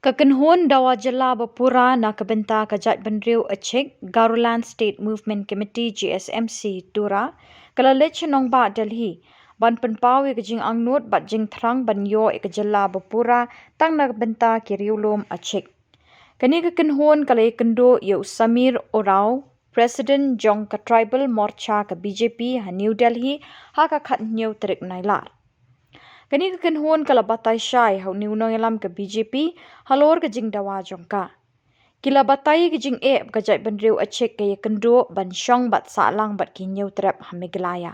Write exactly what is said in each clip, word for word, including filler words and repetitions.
Ka kynhun dawa jylla ba pura na ka bynta ka jaitbynriew Achik, Garoland State Movement Committee, G S M C, Tura, ka la leit sha nongbah Delhi ban pynpaw ïa ka jingangnud bad jingthrang ban ïoh ïa ka jylla ba pura tang na ka bynta ki riewlum Achik. Kane ka kynhun ka la ïakynduh ïa u Samir Oraw, President jong ka Tribal Morcha ka B J P ha New Delhi ha ka khathynñiew tarik Nailar. Kane ka kynhun ka la batai shai ha une u nongïalam ka B J P halor ka jingdawa jong ka. Ki la batai ka jingeh ba ka jaitbynriew Achik ka ïakynduh ban shong bad sahlang bad ki hynñiewtrep ha Meghalaya.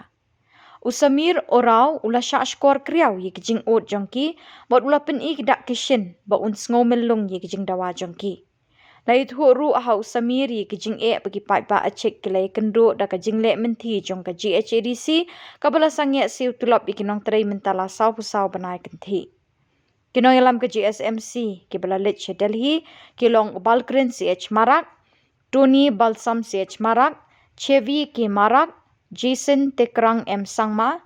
U Samir Oraw u la shah shkor kriaw ïa ki jingud jong ki bad u la pyni ki dak ki shin ba un sngew myllung ïa ki jingdawa jong ki. La ïathuh ruh ha u Samir ïa ki jingeh ba ki paidbah Achik ki la ïakynduh da ka jingleh mynthi jong ka G H A D C kaba la sangeh siew tulop ïa ki nongtrei mynta la sawphew saw bnai kynthih. Ki nongïalam ka G S M C kiba la leit sha Delhi ki long u Balkrin C H Marak, Tony Balsam C H Marak, Chevi K Marak, Jason Tekrang M Sangma,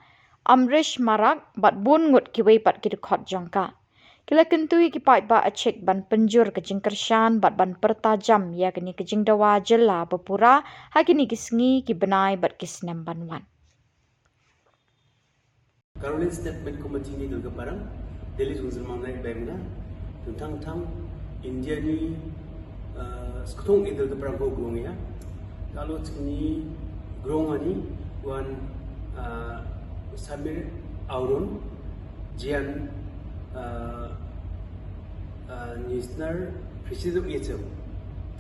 Amrish Marak bad bun ngut kiwei pat ki dkhot jong ka. Ki la kyntu ïa ki paidbah Achik ban pynjur ka jingkyrshan bad ban pyrta jam ïa kane ka jingdawa jylla ba pura ha kine ki sngi, ki bnai bad ki snem ban wan. Garoland State Movement Committee ni Dulgaparang, Delhi Zone Zermang Nai Bemna, Tuntang Tang, India ni, uh, Sktung Idul Gaparang ko grong ya. Kalau chini grong ani wan, uh, Samir Auron, Jian, uh, uh, National President Yecham,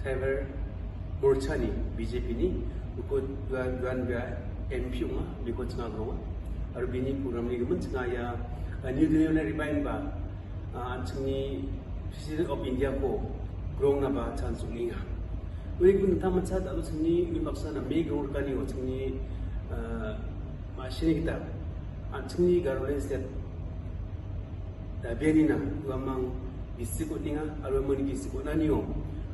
Tribal Morcha ni B J P ni, uko yuan yuan ga M P unga, biko changa grong. Ar bini program ni gemen changa ya, uh, New Delhi na ribain ba, uh, an chini President of India ko grong na ba chan sung inga. Uri kun ta mancha da lu chini un baksa na me grong kani o chini, uh, ma shini kita. An chini Garoland State da bianina, ua mang bisik uninga, aru mang bisik unanio,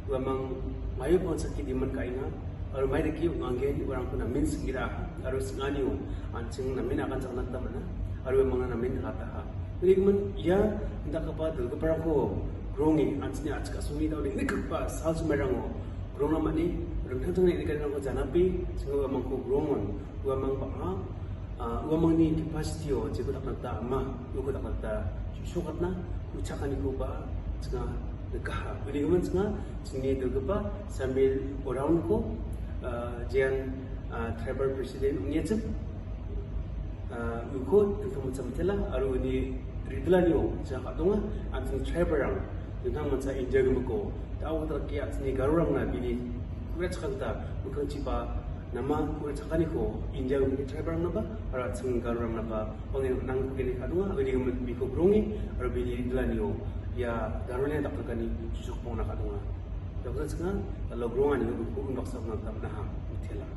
ua mang mayu pon sakit di man kainga, aru mai deki nganggen orang kuna min singira, aru singanio, an ching na min akan chang nak tamana, aru mang na min kata ha. Jadi man ya nda kapa Dulgaparang ko grong ni, an chini achka sumi tau ni kapa sal sumerang o. Grong na mani, rengtang tang ni kan ko janapi, singo mang ko grong on, ua mang ba ha, uh, ua mang ni capacity o, je ko tak ta ma, u ko tak ta shukatna, u chakani ko ba, changa dekaha. Uni gemen changa, chini Dulgapa, Samir Oraw ko, uh, Jian, uh, Tribal President Yecham, uh, u ko, entu macam tela, aru ni ridla ni o, changa katunga, antu Tribal rang, tentang macam India gemeko, tahu tak kia chini Garo rang na bini, kuret chakanta, bukan cipa, nama kuret chakani ko, India gemeko Tribal rang naba, aru chini Garo rang naba, pangin nang kini katunga, bini gemen biko grong ni, aru bini ridla ni o, ya Garo ni tak kani, susuk pong na katunga. Tapi sekarang, kalau grong ani, ko un baksa na tam na ha, tela.